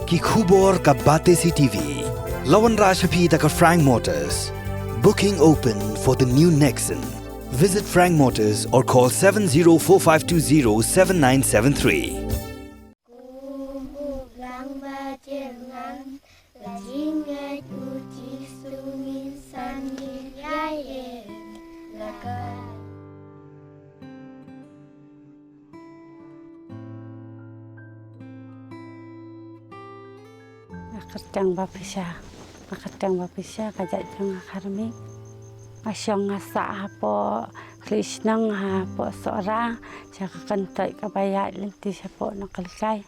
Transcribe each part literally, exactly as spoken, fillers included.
Ki khubor ka Batesi T V. La wanrah sha phi da ka Frank Motors. Booking open for the new Nexon. Visit Frank Motors or call seven zero four five two zero seven nine seven three. Nga kyrteng Bapisha, nga kyrteng Bapisha, ka jait jong nga Kharmi. Nga shong nga sah hapoh Khlieh Shnong, hapoh Sohra, sha ka kyntoit kaba ïaid lynti shapoh Nohkalikai.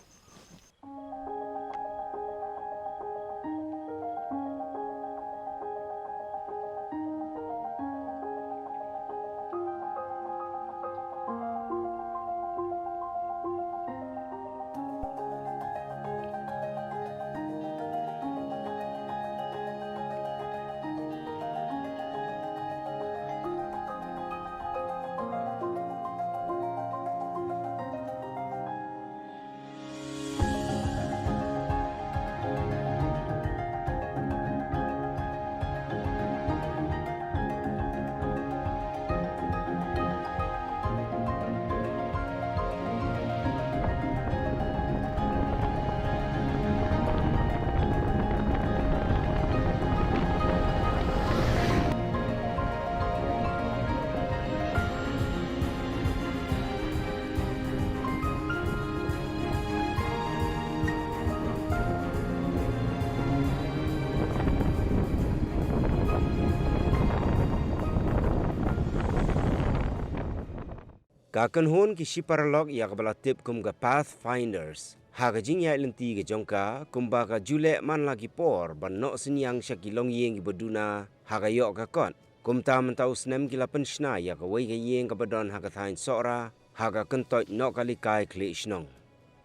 Ka kynhun ki shiparalok ïa kaba la tip kum ka Pathfinders, ha ka jingïaid lynti ka jong ka, kumba ka ju leh man la ki por ban noh synñiang sha ki longïing kiba duna ha ka ïoh ka kot. Kumta mynta u snem ki la pynshna ïa kawei ka ïing kaba don ha ka thaiñ Sohra, ha ka kyntoit Nohkalikai Khlieh Shnong.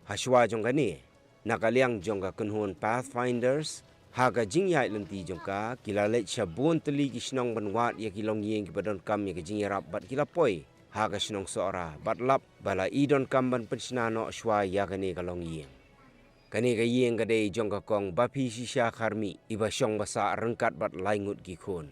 Hashwa jong kane, na ka liang jong ka kynhun Pathfinders, ha ka jingïaid lynti jong ka, ki la leit sha bun tylli ki shnong ban wad ïa ki longïing kiba donkam ïa ka jingïarap bad ki la poi ha ka shnong Sohra bad lap ba la i donkam ban pynshna noh shwa ïa kane ka longïing. Kane ka ïing ka dei jong ka kong Bapishisha Kharmi, iba shong ba sah ryngkat bad lai ngut ki khun.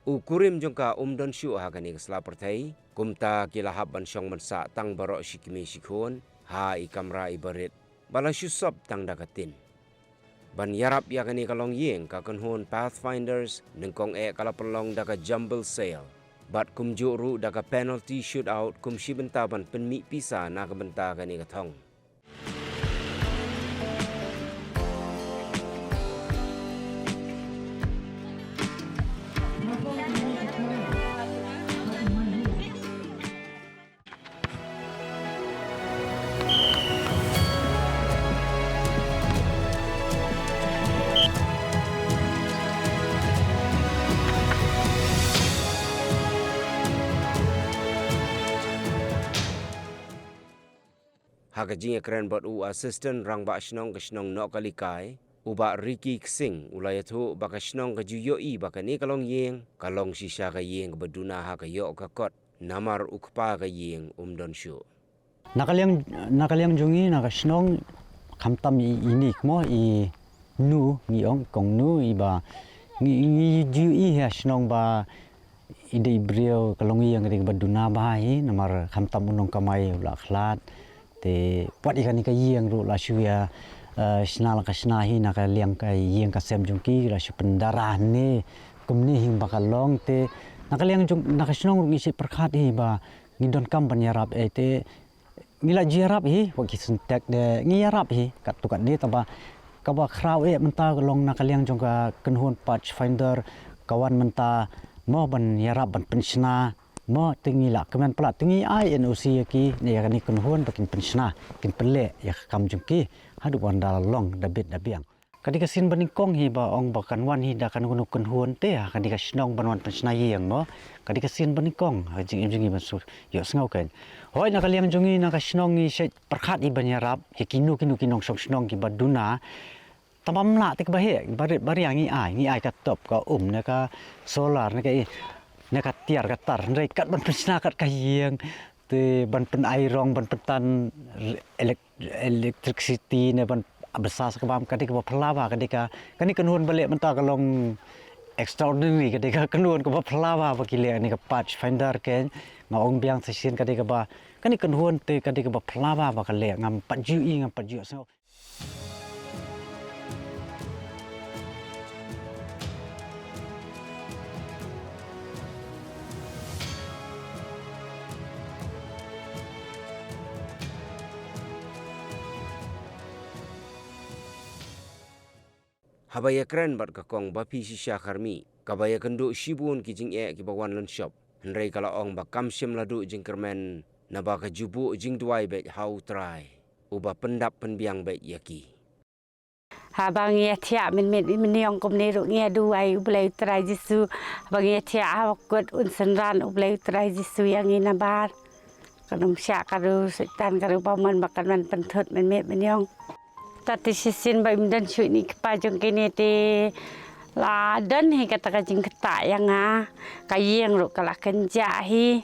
U kurim jong ka um don shuh ha kane ka sla pyrthei, kumta ki la hap ban shong ban sah tang baroh shi kmie shi khun ha i kamra iba rit, ba la shu sop tang da ka tin. Ban ïarap ïa kane ka longïing, ka kynhun Pathfinders, nyngkong eh ka la pynlong da ka jumble sale, bad kumjuh ruh da ka penalty shootout, kum shi bynta ban pynmih pisa na ka bynta kane ka thong. Ha ka jingïakren bad u Assistant Rangbah Shnong ka shnong Nohkalikai, u Bah Ricky Ksing, u la ïathuh ba ka shnong ka ju ïohi ba kane ka longïing ka long shisha ka ïing kaba duna ha ka ïoh ka kot, namar u kpa ka ïing um don shuh. Na ka liang, na ka liang jong ngi, na ka shnong, khamtam i, i nik mo, i nu, ngi ong, kong nu, iba, ngi, ngi ju ïohi ha shnong ba i dei briew ka longïing ka dei kaba duna bha hi, namar khamtam u nongkamai u la khlad. Te wat ïa kane ka ïing ruh la shu ïa, eh, shna la ka shna hi na ka liang ka ïing ka sem jong ki, la shu pyndara ne kumne hi ba ka long. Te na ka liang jong, na ka shnong ruh ngi shait pyrkhat hi ba ngi donkam ban ïarap, eh, te ngi la ju ïarap hi, wat ki syntek de ngi ïarap hi, katto katne, taba kaba khraw eh mynta ka long na ka liang jong ka kynhun Pathfinder, ka wan mynta mo ban ïarap ban pynshna, mo te ngi la kmen palat, te ngi ai N O C ïa ki, ne ïa kane kynhun ba kin pynshna, kin pynleh ïa ka kam jong ki, haduh ban da long da bit da biang. Ka dei ka sien ba nyngkong hi ba ong ba kan wan hi da kano kano kynhun te ha ka dei ka shnong ban wan pynshna ïing mo. Ka dei ka sien ba nyngkong ha ka jingim jong ngi ban shu ïohsngew kein. Hooid na ka liang jong ngi na ka shnong ngi shait pyrkhat hi ban ïarap ïa kino kino ki nongshong shnong kiba duna. Tang ba ym lah te kaba heh, ba rit ba ria ngi ai, ngi ai ka top ka um ne ka solar ne ka i, ne ka tiar ka tar, hynrei kat ban pynshna kat ka ïing. Te ban pyn-airong, ban pyntan elek-, electricity ne ban Bsa sa ka bam ka dei kaba phylla bha, ka dei ka, kane ka kynhun ba leh mynta ka long extraordinary, ka dei ka kynhun kaba phylla bha ba ki leh, kane ka Pathfinder, ke nga ong biang sa shisien, ka dei kaba, kane ka kynhun te ka dei kaba phylla bha ba ka leh, ngam pat ju i, ngam pat ju sngew. Haba ïakren bad ka kong Baphi Shisha Kharmih, kaba ïakynduh shibun ki jingeh kiba wan lynshop, hynrei ka la ong ba kam shym la duh jingkyrmen, naba ka ju buh jingduwai beit ha U Trai, uba pyndap pynbiang beit ïa ki. Haba ngi ïathiah mynmiet mynïong kumne ruh ngi ïaduwai U Blei U Trai Jisu. Haba ngi ïathiah ha kut un synran U Blei U Trai Jisu ïa ngi nabar. Kan ym shah ka ruh Soitan ka ruh ba mon ba kan wan pynthut mynmiet mynïong. Te shisien ba im don shuh ïa i kpa jong kine te la don hi kata ka jingktah ïa nga. Ka ïing ruh ka la kynjah hi.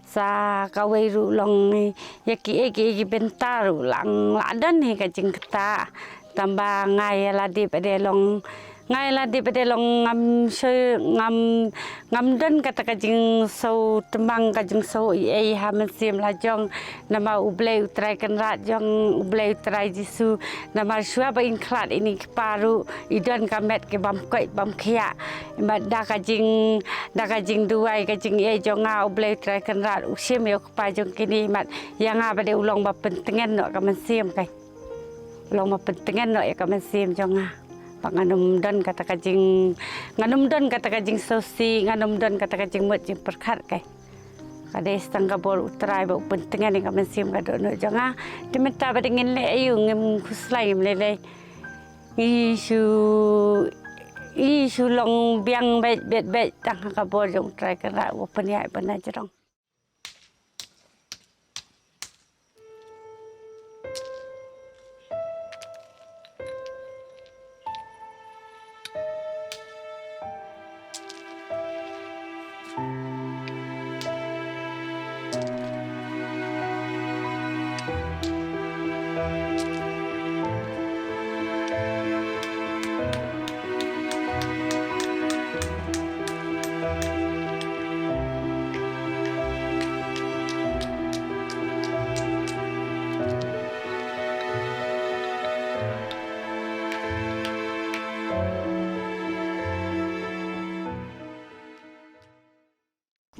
Sa kawei ruh long ïa kiei kiei ki bynta ruh la, la don hi ka jingktah. Tangba nga ïa lade pat de long, nga ïa lade pat de long ngam shu, ngam, ngam don kata ka jingsngewthuh, tang ka jingsngewthuh ei ei ha mynsiem la jong. Namar U Blei U Trai Kynrad jong, U Blei U Trai Jisu. Namar shuwa ba in khlad ïa i kpa ruh i don ka met ki bam koit bam khiah. Bad da ka jing, da ka jingduwai ka jingïeit jong nga, U Blei U Trai Kynrad u shim ïa u kpa jong kine, bad ïa nga pat de u long ba pyntngen noh ka mynsiem kai. U long ba pyntngen noh ïa ka mynsiem jong nga. Ba ngan ym don kata ka jing, ngan ym don kata ka jingsngewsih, ngan ym don kata ka jingmut jingpyrkhat kai. Ka dei tang ka bor U Trai ba u pyntngen ïa ka mynsiem ka dohnud jong nga. Te mynta ba dei ngin leh aïu, ngim khuslai ngim lei lei. Ngi shu, ngi shu long biang beit beit beit tang ha ka bor jong U Trai Kynrad u pynïaid ba na jrong.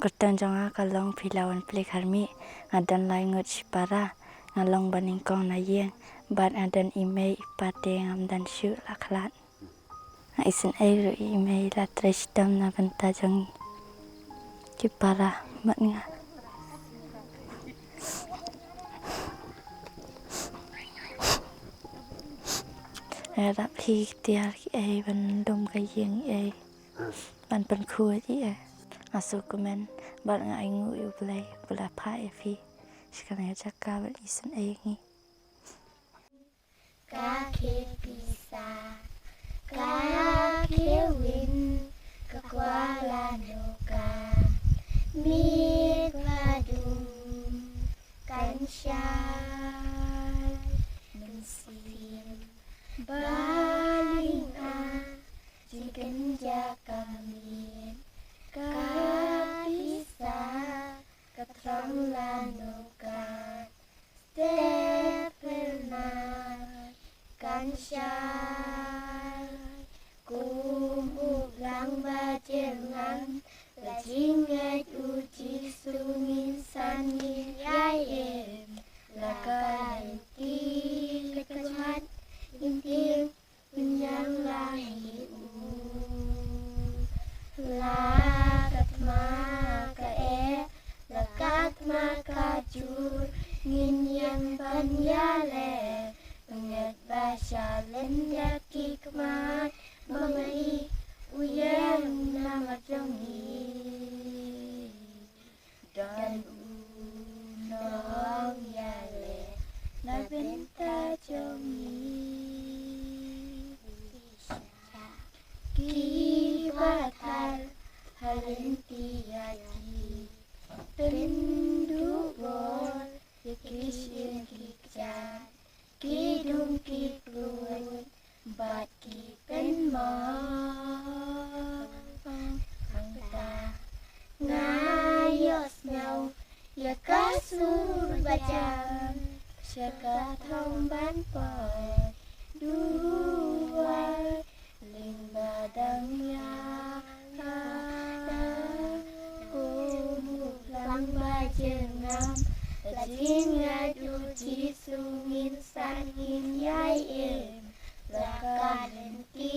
Kyrteng jong nga ka long Philawan Pli Kharmih, nga don lai ngut shipara, nga long ba nyngkong na ïing, bad nga don i mei i pa te ngam don shuh la khlad. Nga isynei ruh ïa i mei la trei shitom na bynta jong ngi ki para bad nga. Nga dap hi ki tiar kiei ban lum ka ïing ei. Ban pynkhuid ïa. Nga sngewkmen bad nga ainguh ïa U Blei ba la phah ïa phi sha kane ka jaka ban isynei ïa ngi. Ka khie pisa, ka khie win, ka kwah lano ka miet ba dum kan shai mynsiem ba ling ah. Jingkynja ka miet, ka pisa, ka thrang lano ka step pyrnai kan shai. Kum u blang ba jyrngam, la jingngeit u Jisu ngin san ngin ïai im. La ka lynti ka jwat, ngin tieng Pynïaid lang hi u. La ka thma ka eh, la ka thma ka jur, ngin ïeng ban ïaleh. Pynïaid ba sha lyndet Jaka thong ban poi duwai lyngba dang ïa ka da kum u plang ba jyrngam. La jingïaid u Jisu ngin san ngin ïai im. La ka lynti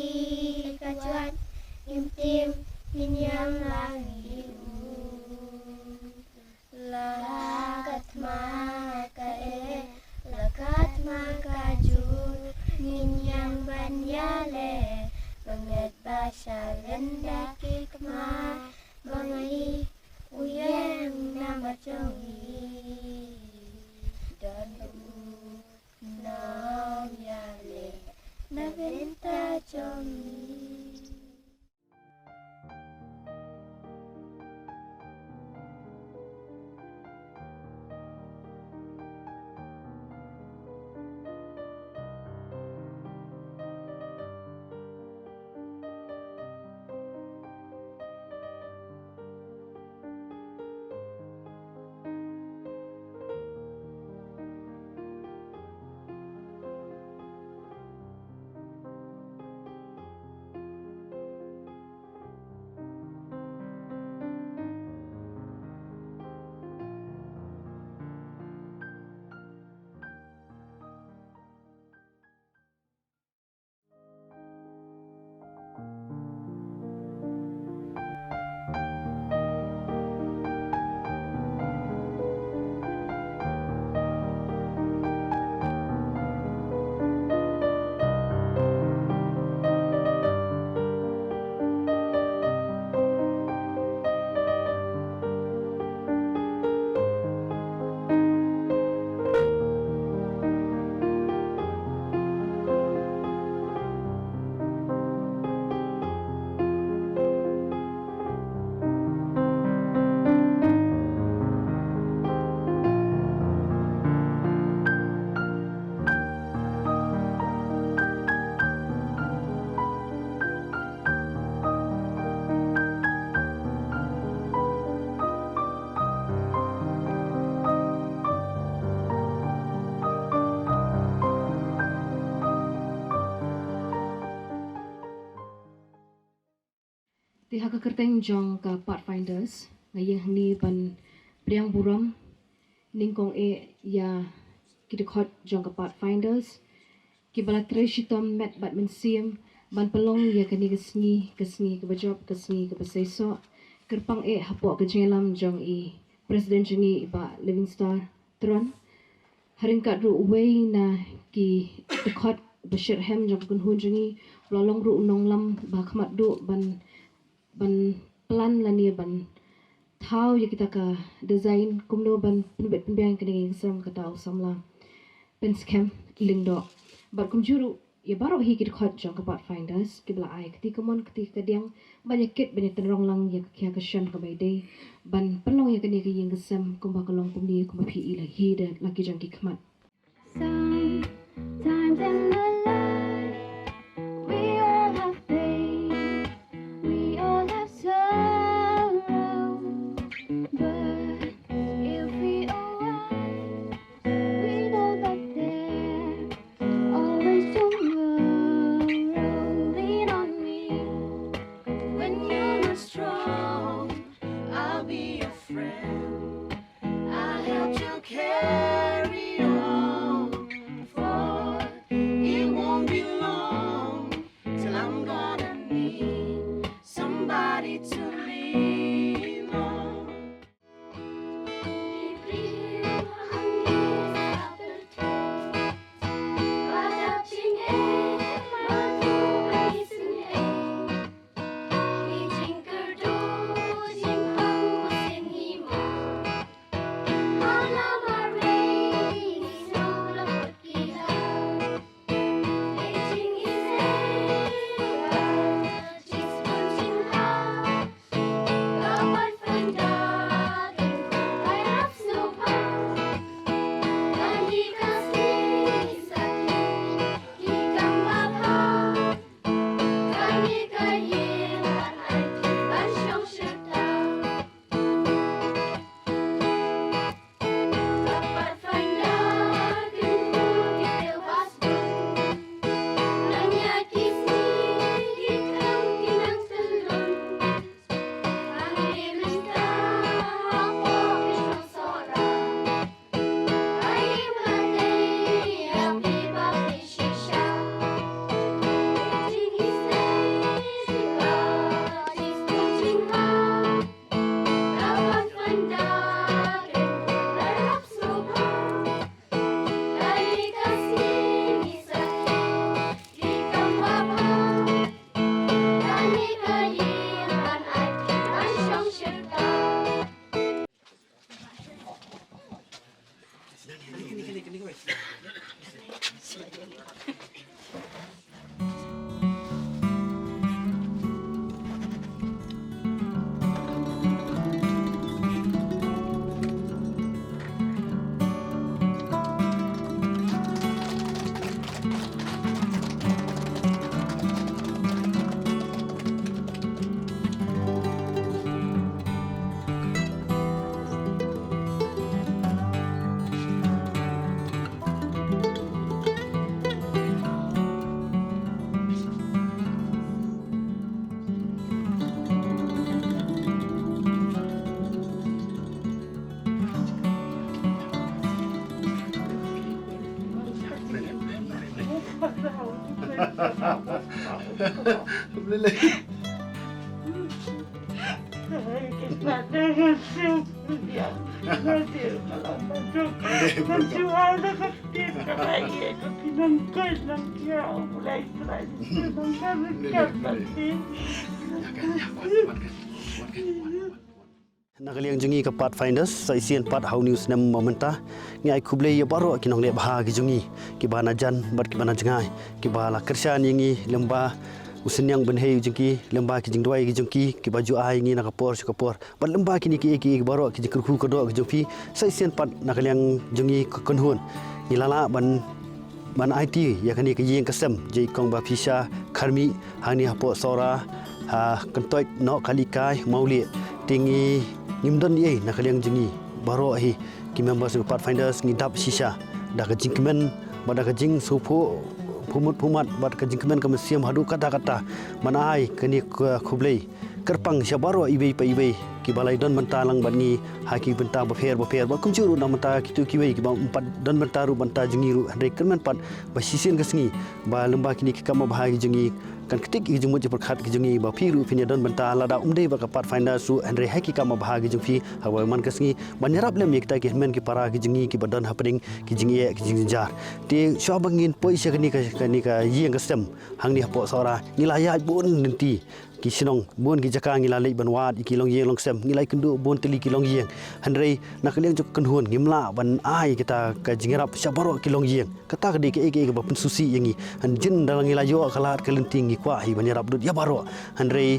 ka juan ngin tim ngin ïam lang ïa u. La ka thma ka eh, la ka thma ka jur, ngin ïam ban ïaleh, ba ngat ba shalynda ki khmai, ba ngi u ïeng namar jong ngi. Don u nongïaleh na bynta jong ngi. Te ha ka kyrteng jong ka Pathfinders, nga ïeng hangne ban pdiang burom nyngkong eh ïa ki dkhot jong ka Pathfinders, kiba la trei shitom met bad mynsiem ban pynlong ïa kane ka sngi, ka sngi kaba jop, ka sngi kaba seisoh. Kyrpang eh hapoh ka jingïalam jong i President jong ngi i Bah Living Star Tron. Ha ryngkat ruh uwei na ki dkhot ba shitrhem jong ka kynhun jong ngi, u la long ruh u nonglam ba khmat duh ban, ban plan lane ban thaw ïa kita ka design kumno ban pynbit pynbiang kane ka ïing ka sem, kata u samla Pynskhem Lyngdoh. Bad kumjuh ruh ïa baroh hi ki dkhot jong ka Pathfinders kiba la ai kti kamon kti kadiang ban ïa kit ban ïa tynrong lang ïa ka khia ka shan kaba ïadei ban pynlong ïa kane ka ïing ka sem kumba ka long kumne kumba phi i la hi da la ki jong ki khmat. Sometimes in the life we all have pain, we all have sorrow, but if we are wise, we know that there always tomorrow. Lean on me when you're not strong. I'll be your friend. I'll help you carry on. Lele. Na ka liang jong ngi ka Pathfinders, sa shisien pat ha une u snem ba mynta, ngi ai khublei ïa baroh ki nongleh bha ki jong ngi, kiba na jan bad kiba na jngai, kiba la kyrshan ïa ngi lyngba u synñiang bynhei jong ki, lyngba ki jingduwai ki jong ki, kiba ju ai ïa ngi na ka por sha ka por. Bad lyngba kine kiei kiei baroh ki jingkyrkhu kyrdoh ki jong phi, sa shisien pat na ka liang jong ngi ka kynhun, ngi la lah ban, ban aiti ïa kane ka ïing ka sem jong i kong Bah Phisha Kharmih hangne hapoh Sohra, ha Kyntoit Noh Kalikai Mawlieh. Te ngi, ngim don ei ei na ka liang jong ngi baroh hi ki members jong ka Pathfinders, ngi dap shisha da ka jingkmen bad da ka jingsngewphuh pyrmut pyrmat bad ka jingkmen ka mynsiem haduh katta katta ban ai kane ka khublei kyrpang sha baroh iwei pa iwei kiba la ïadon bynta lang bad ngi ha ki bynta bapher bapher, bad kumjuh ruh na bynta kito kiwei kiba ym pat don bynta ruh bynta jong ngi ruh, hynrei kyrmen pat ba shisien ka sngi ba lyngba kine ki kam babha ki jong ngi, kan ktik ïa ki jingmut jingpyrkhat ki jong ngi ba phi ruh phin ïadon bynta lada ym dei bad ka Pathfinders ruh, hynrei ha ki kam babha ki jong phi, haba man ka sngi ban ïarap lem ïa kita ki hynmen ki para ki jong ngi kiba don hapdeng ki jingeh ki jingjynjar. Te shuwa ba ngin poi sha kane ka, kane ka ïing ka sem hangne hapoh Sohra, ngi la ïaid bun lynti ki shnong, bun ki jaka ngi la leit ban wad ïa ki longïing longsem, ngi la ïakynduh bun tylli ki longïing. Hynrei na ka liang jong ka kynhun ngim lah ban ai kita ka jingïarap sha baroh ki longïing. Kata ka dei kaei kaei kaba pynsngewsih ïa ngi. Hanjin da la ngi la ïoh ka lad ka lynti ngi kwah hi ban ïarap lut ïa baroh. Hynrei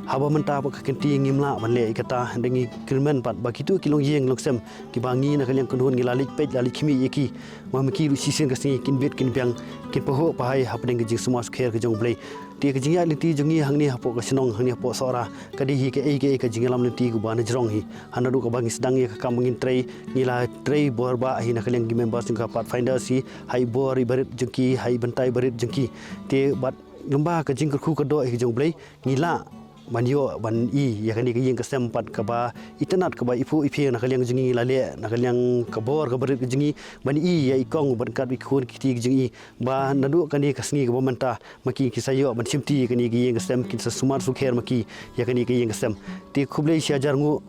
haba mynta bad ka kynti ngim lah ban leh ïa kata, hynrei ngi kyrmen pat ba kito ki longïing longsem kiba ngi na ka liang kynhun ngi la leit peit la leit khmih ïa ki, ma ma ki ruh shisien ka sngi kin bit kin biang, kin pahuh pahai hapdeng ka jingsumar sukher ka jong U Blei. Te ka jingïaid lynti jong ngi hangne hapoh ka shnong, hangne hapoh Sohra, ka dei hi kaei kaei ka jingïalam lynti kaba na jrong hi. Hana ruh kaba ngi sdang ïa ka kam ba ngin trei, ngi la trei bor bah hi na ka liang ki members jong ka Pathfinders hi, ha i bor iba rit jong ki, ha i bynta iba rit jong ki. Te bad lyngba ka jingkyrkhu kyrdoh hi ka jong U Blei, ngi lah ban ïoh ban i ïa kane ka ïing ka sem pat kaba itynnad, kaba iphuh iphieng na ka liang jong ngi, la leh na ka liang ka bor kaba rit ka jong ngi ban i ïa i kong bad kat i khun kti ka jong ngi, ba naduh kane ka sngi kaba mynta ma ki ki sa ïoh ban shimti ïa kane ka ïing ka sem, kin sa sumar sukher ma ki ïa kane ka ïing ka sem. Te khublei shi hajar nguh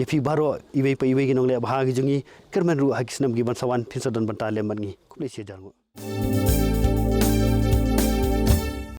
ïa phi baroh iwei pa iwei ki nongleh bha ki jong ngi, kyrmen ruh ha ki snem ki ban sa wan phin sa don bynta lem bad ngi. Khublei shi hajar nguh.